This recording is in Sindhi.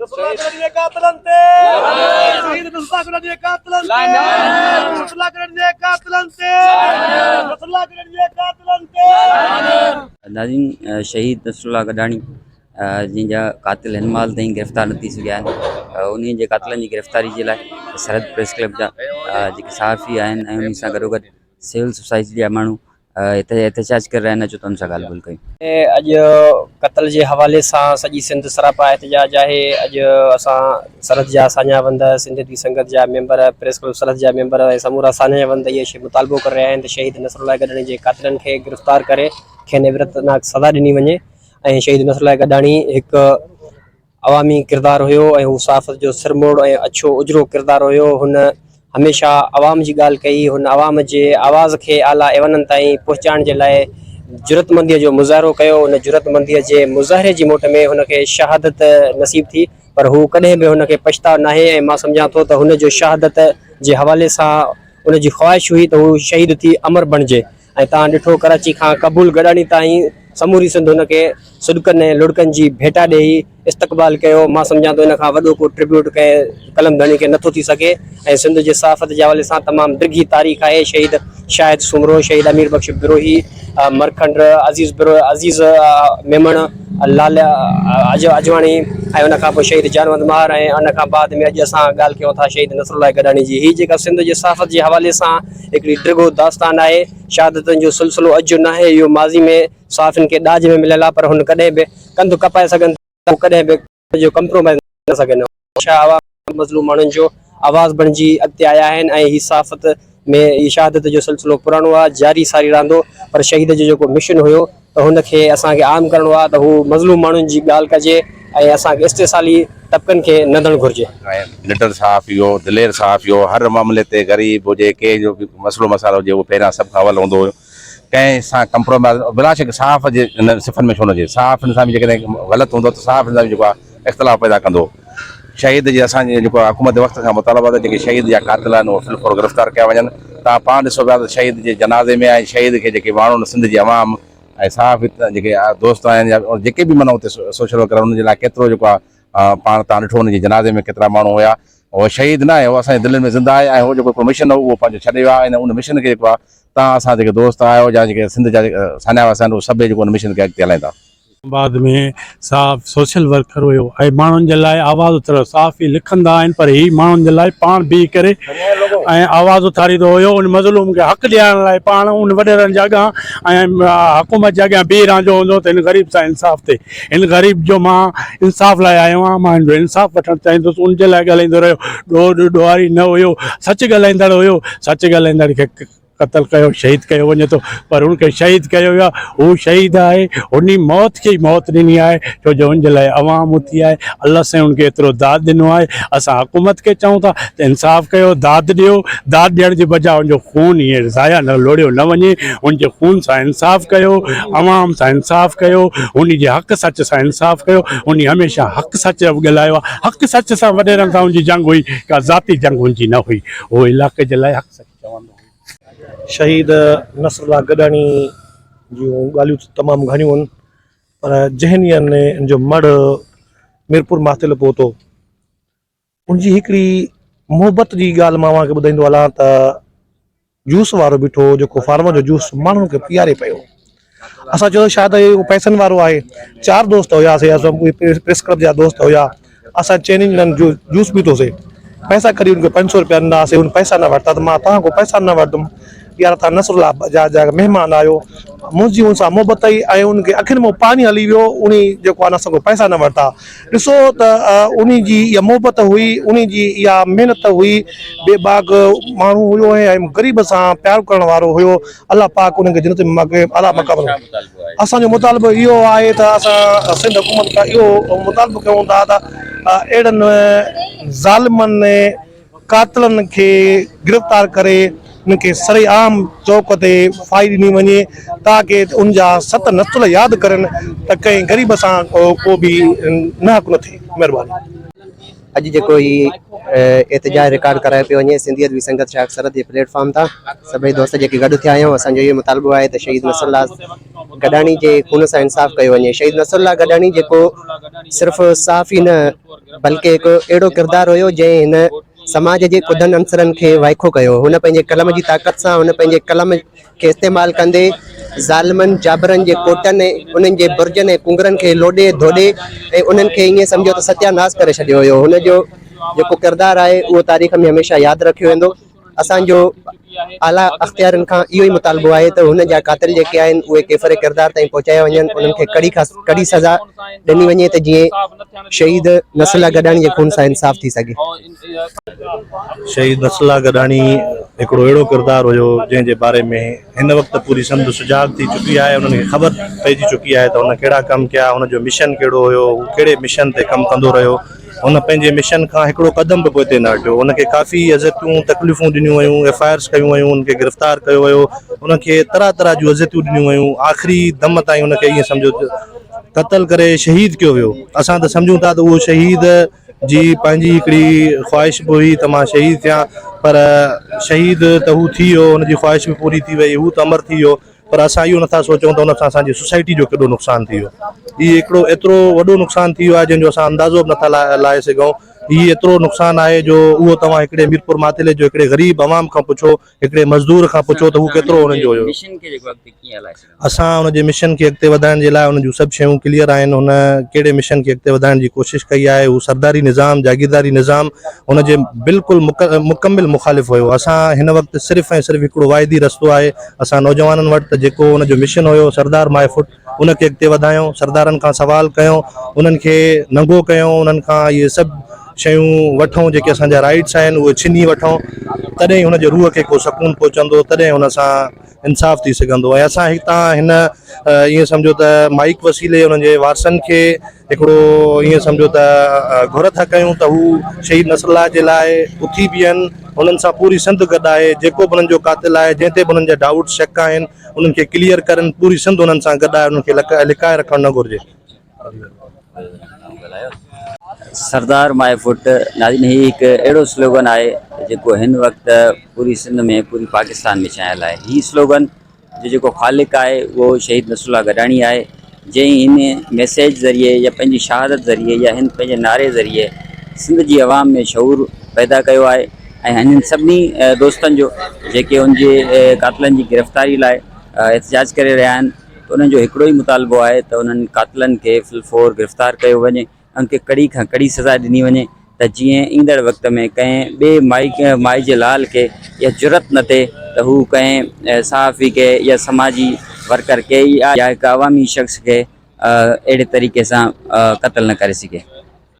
نصرالله گڏاڻي جي قاتلن تي شهيد نصرالله گڏاڻي جي قاتلن تي نصرالله گڏاڻي جي قاتلن تي نصرالله گڏاڻي جي قاتلن تي. ناظرين شهيد نصرالله گڏاڻي جنهن جا قاتل هن مهل تائين گرفتار نه ٿي سگهيا آهن انهي جي قاتلن جي گرفتاري جي لاء سرحد پريس ڪلب جا جيڪي صحافي آهن ۽ انهي سان گڏوگڏ سول سوسائٽي جا ماڻهو هتي احتجاج ڪري رهيا آهن اچو ته ان سان ڳالهه ٻولهه ڪيون. اڄ قتل جي حوالي سان سڄي سنڌ سراپا احتجاج آهي اڄ اسان سرحد جا ساڃاهه وند سنڌ ادبي سنگت جا ميمبر پريس ڪلب سرحد جا ميمبر ۽ سمورا ساڃاهه وند اهي مطالبو ڪري رهيا آهن ته شهيد نصرالله گڏاڻي جي قاتلن کي گرفتار ڪري کين عبرتناڪ سزا ڏني وڃي ۽ شهيد نصرالله گڏاڻي هڪ عوامي ڪردار هيو ۽ هو صحافت جو سرموڙ ۽ اڇو اجرو ڪردار هيو. هن هميشه عوام جي ڳالهه ڪئي. هن عوام جي آواز کي اعليٰ ايوانن تائين پهچائڻ جي لاء جرئتمنديء جو مظاهرو ڪيو. ان جرئتمنديء جي مظاهري جي موٽ ۾ هن کي شهادت نصيب ٿي پر هو ڪڏهن به هن کي پڇتاء ناهي ۽ مان سمجهان ٿو ته هن جو شهادت جي حوالي سان ان جي خواهش هئي ته هو شهيد ٿي امر بڻجي. ۽ توهان ڏٺو ڪراچي کان قبول گڏاڻي تائين سموري سنڌ هن کي سڏڪن ۽ لڙڪن جي ڀيٽا ڏيئي استقبال ڪيو. مان سمجهان ٿو ان کان وڏو ڪو ٽربيوٽ ڪنهن قلم ڌڻي کي نٿو ٿي سگهي ۽ سنڌ جي صحافت جي حوالي سان تمام ڊگهي تاريخ آهي شهيد شاهد سومرو، شهيد امير بخش بروهي، مرکنڊ، عزيز بروهي، عزيز ميمڻ، لال اجواڻي ۽ ان کان پوء شهيد جانوند مهر ۽ ان کان بعد ۾ اڄ اسان ڳالهه ڪيون ٿا شهيد نصرالله گڏاڻي جي. هي جيڪا سنڌ جي صحافت جي حوالي سان هڪڙي ڊگهو داستان آهي. شهادتن جو سلسلو اڄ جو ناهي، اهو ماضي ۾ صحافين کي ڏاج ۾ مليل آهي پر هن ڪڏهن به ڪنڌ ڪپائي سگهن ٿا، هو ڪڏهن به ڪنڌ جو ڪمپرومائيز نه سگهن. هميشه عوام مظلوم ماڻهن جو آواز بڻجي اڳتي آيا آهن ۽ هي صحافت ۾ هي شهادت جو سلسلو پراڻو آهي، جاري ساري رهندو پر شهيد جو جيڪو مشن هيو ته هن کي اسان کي عام ڪرڻو آهي ته هو مظلوم ماڻهن جي ڳالهه ڪجي ۽ اسان کي استحصالي طبقن کي نندڻ گهرجي. ۽ نڊر صحافي هو، دلير صحافي هو، هر معاملي تي غريب هجي ڪنهن جو به مسئلو مسائل هجي اهو پهريان سڀ کان اول هوندو هيو، ڪنهن سان ڪمپرومائز بلاشڪ صحافت جي ان صفن ۾ ڇو نه هجي، صحافين سان به جيڪڏهن غلط هوندو ته صحافين سان به جيڪو آهي اختلاف پيدا ڪندو هو. شهيد جي اسان جي جيڪو حڪومت وقت کان مطالبو آهي ته جيڪي شهيد جا قاتل آهن اهي في الفور گرفتار ڪيا وڃن. توهان پاڻ ڏسو پيا ته شهيد جي جنازي ۾ ۽ شهيد کي جيڪي ماڻهن سنڌ جي عوام ۽ صحافي جيڪي دوست آهن يا جيڪي به معنيٰ اتي سوشل ورڪر انهن جي لاء ڪيترو جيڪو آهي پاڻ توهان ڏٺو ان جي جنازي ۾ ڪيترا ماڻهو هيا. هو شهيد نه آهي هو اسان جي دلين ۾ زنده آهي ۽ هو جيڪو هڪڙو مشن هو اهو پنهنجو ڇڏي ويو آهي ۽ ان مشن کي جيڪو آهي توهان اسان جيڪي دوست آهيو يا جيڪي سنڌ جا ساڃاهه واسي آهن اهي سڀئي جيڪو ان مشن کي اڳتي هلائيندا. بعد ۾ صاحب سوشل ورڪر هيو ۽ ماڻهن جي لاء آواز اٿاريو صحافي لکندا آهن پر هي ماڻهن جي لاء پاڻ بيهي ڪري ۽ آواز اٿاريندو هيو ان مظلوم کي حق ڏيارڻ لاء پاڻ ان وڏيرن جي اڳيان ۽ حڪومت جي اڳيان بيهي رهندو هوندو ته هن غريب سان انصاف ٿئي هن غريب جو مان انصاف لاء آيو آهيان مان هن جو انصاف وٺڻ چاهيندس ان جي لاء ڳالهائيندو رهيو ڏوهه ڏوهاري نه هيو سچ ڳالهائيندڙ هيو سچ ڳالهائيندڙ کي قتل ڪيو شهيد ڪيو وڃي ٿو پر ان کي شهيد ڪيو ويو آهي هو شهيد آهي هن موت کي ئي موت ڏني آهي ڇو جو ان جي لاء عوام اٿي آهي الله سائين ان کي ايترو داد ڏنو آهي اسان حڪومت کي چئون ٿا ته انصاف ڪيو داد ڏيو داد ڏيڻ جي بجاء ان جو خون ائين ضايع نه لوڙيو نه وڃي ان جي خون سان انصاف ڪيو عوام سان انصاف ڪيو ان جي حق سچ سان انصاف ڪيو ان هميشه حق سچ ڳالهايو آهي حق سچ سان وڏيرن سان ان جي جنگ هئي ڪا ذاتي جنگ ان جي نه هئي هو علاقي جي لاء حق سچ چوندو هو. شهيد نصرالله گڏاڻي جون ڳالهيون ته تمام گهڻيون آهن پر جنهن ڏينهن ان جو مڙهه ميرپور ماٿيلو پهتو ان جي هڪڙي محبت جي ڳالهه مان اوهان کي ٻڌائيندو هلان ته جوس وارو بيٺو هو جيڪو فارم جو جوس ماڻهن کي پياري پيو اسان چيو شايد اهو پئسن وارو آهي چار دوست هياسي اسان پريس ڪلب جا دوست هيا اسان چئني ڄڻن جو جوس پيتوسي پئسا ڪڍي ان کي 500 روپيا ڏناسي ان پئسا نه ورتا ته مان توهان کان پئسا نه وٺندم يار توهان نصر الله جا جا مهمان آهيو منهنجي ان سان محبت هئي ۽ ان کي اکين مان پاڻي هلي ويو ان جيڪو آهي اسان کان پئسا نه ورتا ڏسو ته ان جي اها محبت هئي ان جي اها محنت هئي بي باڪ ماڻهو هيو ۽ غريب سان پيار ڪرڻ وارو هيو الله پاڪ انهن کي جنت ۾ اعليٰ مقام اسان جو مطالبو اهو آهي ته اسان سنڌ حڪومت کان اهو مطالبو ڪيون ٿا ته اهڙن ظالمن قاتلن کي گرفتار ڪري انهن کي سري عام چوڪ تي ڦاهي ڏني وڃي تاڪه ان جا ست نسل ياد ڪرن ته ڪنهن غريب سان ڪو به ناحق نه ٿئي مهرباني. اڄ جيڪو هي احتجاج رڪارڊ ڪرايو پيو وڃي سنڌي ادبي سنگت شاخ سرحد جي پليٽ فارم تان سڀئي دوست جيڪي گڏ ٿيا آهيون اسان جو اهو مطالبو آهي ته شهيد نصر الله گڏاڻي جي خون سان انصاف ڪيو وڃي شهيد نصر الله گڏاڻي جيڪو صرف صحافي نه بلڪه هڪ اهڙو ڪردار هيو جنهن هن سماج جي ڪڌن عنصرن کي وائکو ڪيو هن پنهنجي قلم جي طاقت سان هن پنهنجي قلم کي استعمال ڪندي ظالمن جابرن جي ڪوٽن ۽ انهن جي برجن ۽ ڪنگرن کي لوڏي ڌوڏي ۽ انهن کي ائين سمجهو ته ستيا ناس ڪري ڇڏيو هيو هن جو جيڪو ڪردار آهي اهو تاريخ ۾ هميشه ياد رکيو ويندو اسان جو اعليٰ اختيارين کان اهو ئي مطالبو آهي ته هن جا قاتل جيڪي آهن اهي ڪيفر ڪردار تائين پهچايا وڃن انهن کي ڪڙي کان ڪڙي سزا ڏني وڃي ته جيئن شهيد نصرالله گڏاڻي جي خون سان انصاف ٿي سگهي. شهيد نصرالله گڏاڻي هڪڙو اهڙو ڪردار هيو جنهن جي باري ۾ هن وقت پوري سنڌ سجاڳ ٿي چڪي آهي انهن کي خبر پئجي چڪي آهي ته هن ڪهڙا ڪم ڪيا هن جو مشن ڪهڙو هيو هو ڪهڙي مشن تي ڪم ڪندو رهيو هن پنهنجي مشن کان هڪڙو قدم به پوئتي نه هٽيو هن کي ڪافي اذيتون تڪليفون ڏنيون ويون ايف I آرس ڪيون ويون هن کي گرفتار ڪيو ويو هن کي طرح طرح جون اذيتون ڏنيون ويون آخري دم تائين هن کي ائين سمجهو قتل ڪري شهيد ڪيو ويو اسان ته سمجهون ٿا ته اهو شهيد جي پنهنجي هڪڙي خواهش به هئي ته مان شهيد ٿيان پر شهيد ته هو ٿي ويو هن جي خواهش به پوري ٿي وئي هو ته امر ٿي ويو پر اسان اهو نٿا سوچون ته ان سان اسان جي سوسائٽي جو ڪيڏو نقصان ٿي ويو هي هڪڙو ايترو وڏو نقصان ٿي ويو آهي جنهن جو اسان اندازو به نٿا لاهي سگهون هي ايترو نقصان آهي جو اهو توهان هڪڙي ميرپور ماٿيلي جو هڪڙي غريب عوام کان پڇو هڪڙي مزدور کان پڇو ته هو ڪيترو انهن جو هيو اسان ان جي مشن کي اڳتي وڌائڻ جي لاء ان جون سڀ شيون ڪليئر آهن هن ڪهڙي مشن کي اڳتي وڌائڻ جي ڪوشش ڪئي آهي هو سرداري نظام جاگيرداري نظام هن جي بلڪل مڪمل مخالف هيو اسان هن وقت صرف ۽ صرف هڪڙو واحد ئي رستو آهي اسان نوجوانن وٽ ته جيڪو ان جو مشن هيو سردار مائي فٽ ان کي اڳتي وڌايون سردارن کان سوال ڪيون انهن کي ننگو ڪيون انهن کان اهي سڀ شيون وٺون جيڪي اسان جا رائٽس آهن اهي ڇني وٺون تڏهن هن جي روح کي ڪو سڪون پهچندو تڏهن هن سان انصاف ٿي سگهندو ۽ اسان هتان هن ائين سمجهو ته مائيڪ وسيلي انهن جي وارثن کي هڪڙو ائين سمجهو ته گهر ٿا ڪيون ته هو شهيد نصر الله جي لاء اٿي بيهن انهن سان پوري سنڌ گڏ آهي جيڪو به انهن جو قاتل آهي جنهن تي به انهن جا ڊائوٽ شڪ آهن انهن کي ڪليئر ڪرن پوري سنڌ انهن سان گڏ آهي انهن کي لڪائي رکڻ نه گهرجي. سردار مائي ڦٽ ناظرين هي هڪ اهڙو سلوگن آهي جيڪو هن وقت پوري سنڌ ۾ پوري پاڪستان ۾ ڇانيل آهي هي سلوگن جو جيڪو خالق آهي اهو شهيد نصر الله گڏاڻي آهي جنهن هن ميسيج ذريعي يا پنهنجي شهادت ذريعي يا هن پنهنجي نعري ذريعي سنڌ جي عوام ۾ شعور پيدا ڪيو آهي ۽ هنن سڀني دوستن جو جيڪي ان جي قاتلن جي گرفتاري لاء احتجاج ڪري رهيا آهن ته انهن جو هڪڙو ئي مطالبو آهي ته انهن قاتلن کي في الفور گرفتار ڪيو وڃي ۽ ان کي ڪڙي کان ڪڙي سزا ڏني وڃي ته جيئن ايندڙ وقت ۾ ڪنهن ٻئي مائي مائي جي لال کي اها جرئت نه ٿئي ته هو ڪنهن صحافي کي يا سماجي ورڪر کي يا هڪ عوامي شخص کي اهڙي طريقي سان قتل نه ڪري سگهي.